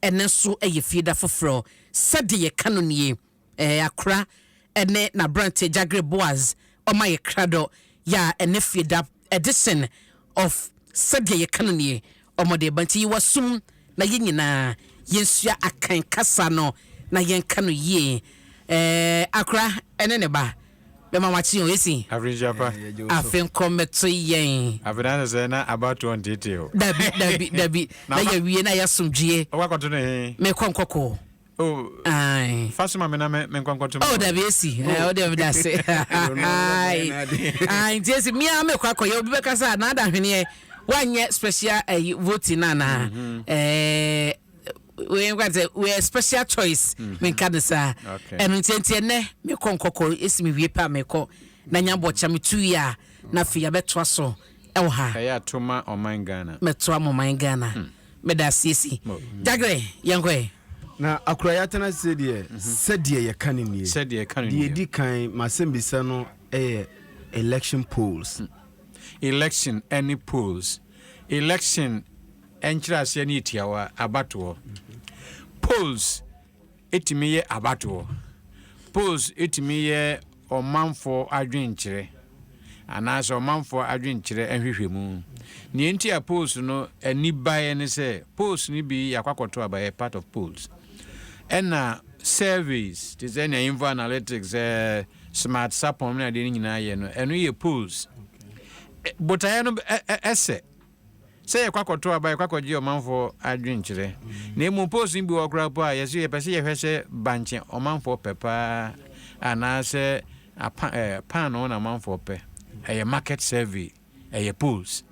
Ɛnnɛ nso yɛ Fieda foforɔ. Sɛdeɛ yɛka no nie, ɛɛ Akora ne n'aberanteɛ Gyagre Boaz ɔma yɛ krado yɛ a ɛnnɛ Fieda edition of Sɛdeɛ yɛka no nie wɔde ba. Nti yi w'asom na yɛn nyinaa yɛnsua Akan kasa no na yɛnka no yie. Ɛɛ Akora ne ne ba. Bɛma wakye o esi. Afirinhyia pa. Afe nkɔ mmɛto yɛn. Afe na sɛ na abatoɔ nteetee o. Dabi dabi dabi na yɛwie na yɛasomdwie. Wokɔ akɔto no he? Mekɔ nkɔkɔ. Oh. Ae. Fa soma me na me menkɔ nkɔto Oh dabi esi. Oh deɛ meda ase. Ae. Ae nti esi me ara mekɔ akɔyɛ obi bɛka sɛ na ada hweneɛ woanyɛ special ɛyi voting no anaa. Ɛɛ. Wei nka sɛ wei special choice mhm. menka no saa ɛno nti nti ɛnɛ mekɔ nkɔkɔ ɛsi mewie pɛ a mekɔ na nya bɔkya metu yi a na afei yɛbɛtoa so ɛwɔ ha. Ɛyɛ ato ma ɔman Ghana. Mɛto ama ɔman Ghana hmm. Meda asiesie Jagre yɛnkɔ ɛ. Na akora yɛatena ase deɛ mhm. Sɛdeɛ yɛka no nie. Sɛdeɛ yɛka no nie. Deɛ ɛdi kan masɛmbisa no ɛyɛ election polls hmm. Election ɛne polls. Election nkyerɛaseɛ no yɛ tiawa, abatoɔ. Polls tumi yɛ abatoɔ. Polls tumi yɛ ɔmanfoɔ adwenkyerɛ anaasɛ ɔmanfoɔ adwenkyerɛ nhwehwɛmu. Nea nti a polls no ani baeɛ ne sɛ, polls no bi yɛakɔ akɔto aba, ɛyɛ part of polls. Ɛna surveys te sɛ nea Info Analytics, eh, Smart Sapɔn ne adeɛ no nyinaa yɛ no, ɛno yɛ polls. Botaeɛ no ɛsɛ. Sɛ yɛkɔ akɔto aba, yɛkɔ akɔgye ɔmanfoɔ adwenkyerɛ. Na mmom post no bi wɔ hɔ koraa mpo a, yɛse yɛpɛ sɛ yɛhwɛ sɛ bankye ɔmanfoɔ pɛ paa anaasɛ apa ɛɛ paanoo na ɔmanfoɔ pɛ. Ɛyɛ market survey, ɛyɛ polls.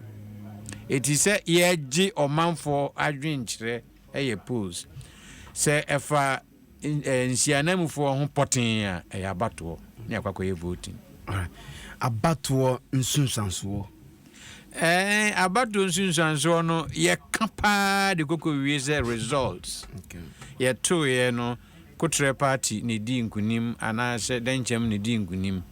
Eti sɛ yɛgye ɔmanfoɔ adwenkyerɛ ɛyɛ polls. Sɛ ɛfa nsiananmufoɔ ho pɔtee a, ɛyɛ abatoɔ na yɛakɔ akɔyɛ voting. Abatoɔ nsunsuansoɔ. Ɛɛ abatoɔ nsunsuansoɔ no yɛka paa de kɔkɔ wie sɛ results. Yɛtoeɛ no Kotrɛ party na ɛdii nkunim anaasɛ Dɛnkyɛm na ɛdii nkunim.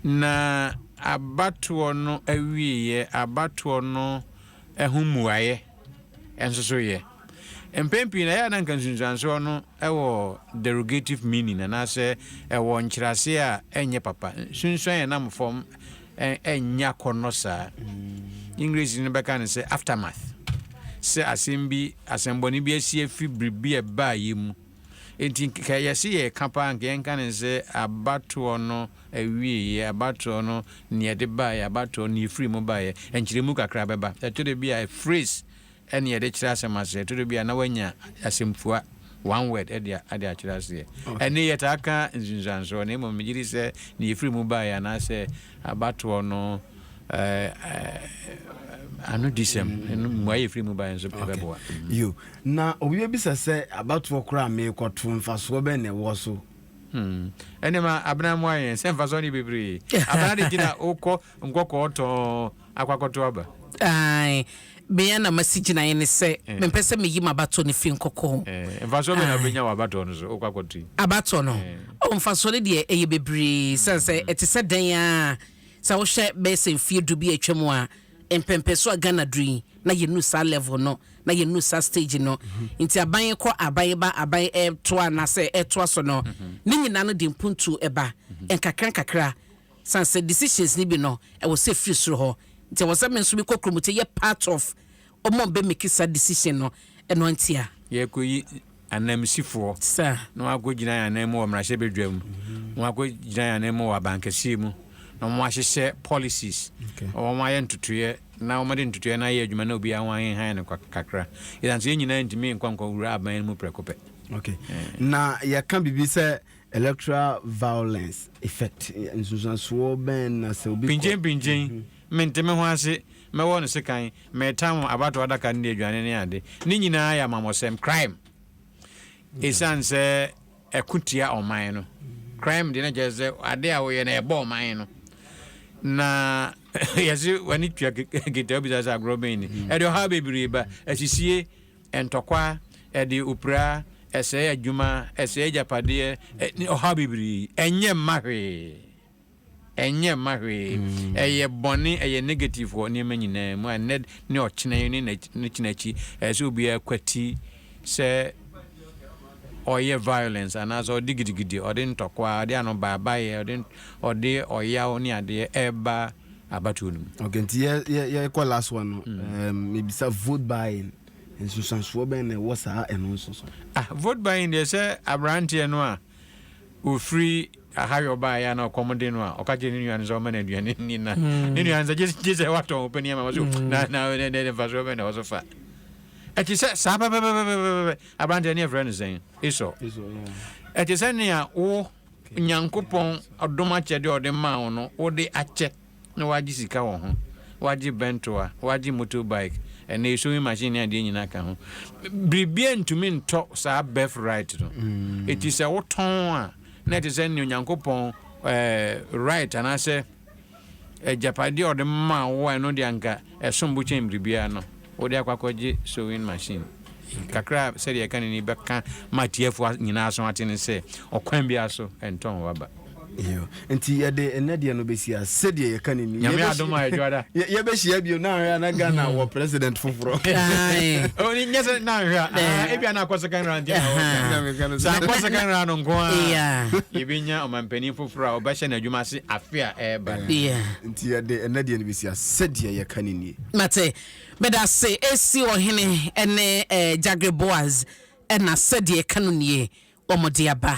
Na abatoɔ no awieɛ, abatoɔ no ho mmuaeɛ nso so yɛ. Mpɛn pii no, ɛyɛ a na anka nsunsuansoɔ no wɔ derogative meaning anaasɛ ɛwɔ nkyerɛaseɛ a ɛnyɛ papa. Nsunsuan a ɛnam fam ɛnyɛ akɔnnɔ saa. English no bɛka no sɛ aftermath, sɛ asɛm bi, asɛmmɔne bi asi afi biribi a ɛbaeɛ mu. Enti nka yɛse yɛreka paa nka yɛnka no sɛ abatoɔ no awieeɛ, abatoɔ no nea ɛde baeɛ, abatoɔ nea ɛfiri mu baeɛ. Nkyerɛmu kakra bɛba. Ɛtɔ da bi a phrase ɛne yɛde kyerɛ asɛm aseɛ. Ɛtɔ da bi a na woanya asɛmfua, one word, de de akyerɛ aseɛ. Ɛnne yɛtaa ka nsunsuansoɔ na mmom megye di sɛ nea ɛfiri mu baeɛ anaasɛ abatoɔ no ano disɛm, ɛno mmuaeɛ a ɛfiri mu baeɛ nso ɛbɛboa. Yo, na obi bɛbisa sɛ abatoɔ koraa a merekɔto mfasoɔ bɛn na ɛwɔ so? Hmm. Ɛnne ma Abena mmoa yɛn sɛ mfasoɔ no yɛ bebree. Abena de gyina wokɔ nkɔkɔɔ tɔn akɔ akɔto aba. Ae, me ara na masi gyinaeɛ ne sɛ eh. mempɛ sɛ meyi m'abatoɔ no firi nkɔkɔɔ. Eh, mfasoɔ bɛn na wobɛnya wɔ abatoɔ no so wokɔ akɔto yi? Abatoɔ no, eh. oh, mfasoɔ no deɛ ɛyɛ bebree sane sɛ mm. ɛte sɛ dɛn a sɛ wohwɛ bɛyɛ sɛ mfeɛ du bi a atwa mu a mpɛmpɛ so a Ghana duru yi na yɛnnu saa level no na yɛnnu saa stage no mm-hmm. nti aban kɔ aban ba aban ɛtoa anaasɛ ɛtoa so no mm-hmm. ne nyinaa no de mpuntuo ɛba mm-hmm. nkakra nkakra. San sɛ decisions no bi no ɛwɔ sɛ ɛfiri soro hɔ nti ɛwɔ sɛ me nso mekɔ kurom nti ɛyɛ part of ɔmo a ɔbɛ make saa decision no ɛno ntia. Yɛrekɔyi ananmusifoɔ Sir. na wɔakɔgyina yɛn anan mu wɔ mmarahyɛbadwa mu, na wɔakɔgyina yɛn anan mu wɔ abankɛseɛ mu, na wɔahyehyɛ policies, wɔayɛ ntotoeɛ na wɔde ntotoeɛ no ayɛ adwuma na obiara ho ahenhan no kakra. Ɛsiane sɛ yɛn nyinaa ntumi nkɔ nkɔwura aban no mu prɛko pɛ. Okay. Na yɛka biribi sɛ Electoral violence effect, nsunsuansoɔ bɛn na sɛ obi kɔ. Pinkyen pinkyen, mente me ho ase, mɛwɔ no sekan, meretam abatoɔ adaka no de aduane ne ade. Ne nyinaa yɛ amammɔsɛm, crime. Ɛsiane sɛ ɛko tia ɔman no. Crime deɛ na kyerɛ sɛ ade a woyɛ no ɛbɔ ɔman no. Na yɛse w'ani tua ketewa bisa sɛ agorɔ bɛn ni. Ɛde ɔhaw bebree ba, asisie, Ntɔkwa, ɛde opira, ɛsɛe adwuma, ɛsɛe agyapadeɛ, ne ɔhaw bebree. Ɛnyɛ mma hwee. Ɛnyɛ mma hwee. Ɛyɛ bɔne, ɛyɛ negative wɔ nneɛma nyinaa mu a nnɛ ne ɔkyena yi ne ne kyena akyi, ɛsɛ sɛ obiara kwati. Sɛ ɔyɛ violence anaasɛ ɔde gidigidi, ɔde ntɔkwa, ɔde anobaabaeɛ, ɔde ɔde ɔyaw ne adeɛ ɛreba abatoɔ no mu. Okay, nti yɛ yɛ yɛkɔ last one no. Mebisa vote buying, nsunsuansoɔ bɛn na ɛwɔ saa ɛno nso so? Ah, vote buying deɛ, sɛ aberanteɛ no a ofiri ahayɔ baeɛ a na ɔkɔm de no a, ɔka kyerɛ ne nua no sɛ ɔma no aduane ni, na ne nua no sɛ gye sɛ watɔn wo pani ama wɔ so na na ne mfasoɔ bɛn na ɛwɔ so fa. Ɛte sɛ saa pɛpɛpɛpɛpɛ. Aberanteɛ ne yɛfrɛ no sɛn? Esau. Ɛte sɛ nea wo Nyankopɔn ɔdom akyɛdeɛ a ɔde maa wo no, wode akyɛ na wagye sika wɔ ho, wagye bɛntoa, wagye motorbike, ɛnɛ sewing machine ne adeɛ nyinaa ka ho. Biribiara ntumi ntɔ saa birth right no. Ɛti sɛ wotɔn a, na ɛte sɛ nea Onyankopɔn right anaasɛ agyapadeɛ a ɔde maa wo a ɛno deɛ anka ɛsom bo kyɛn biribiara no, wode akɔ akɔgye sewing machine kakra. Sɛdeɛ ɛka ne ni bɛka ma atiefoɔ nyinaa so ate ne sɛ ɔkwan biara so ɛntɔn waba. Yo. Nti yɛde ɛnɛ deɛ no bɛsi a, sɛdeɛ yɛka ne ni. Nyame adom a, ɛdwoada. Yɛbɛhyia bio na ahwɛ a na Ghana wɔ president foforɔ. Aye. Oh, nyɛ sɛ na nhwɛ a, ah, ebia na akɔ second round nti na wɔka. Sɛ akɔ second round nko a, yɛbɛnya ɔmampanin foforɔ a ɔbɛhyɛ n'adwuma ase afe a ɛreba no. Nti yɛde ɛnɛ deɛ no bɛsi a, sɛdeɛ yɛka ne nie. Mate, meda se esi ɔhene ne Jagre Boaz ɛna sɛdeɛ ɛka no nie wɔmde aba.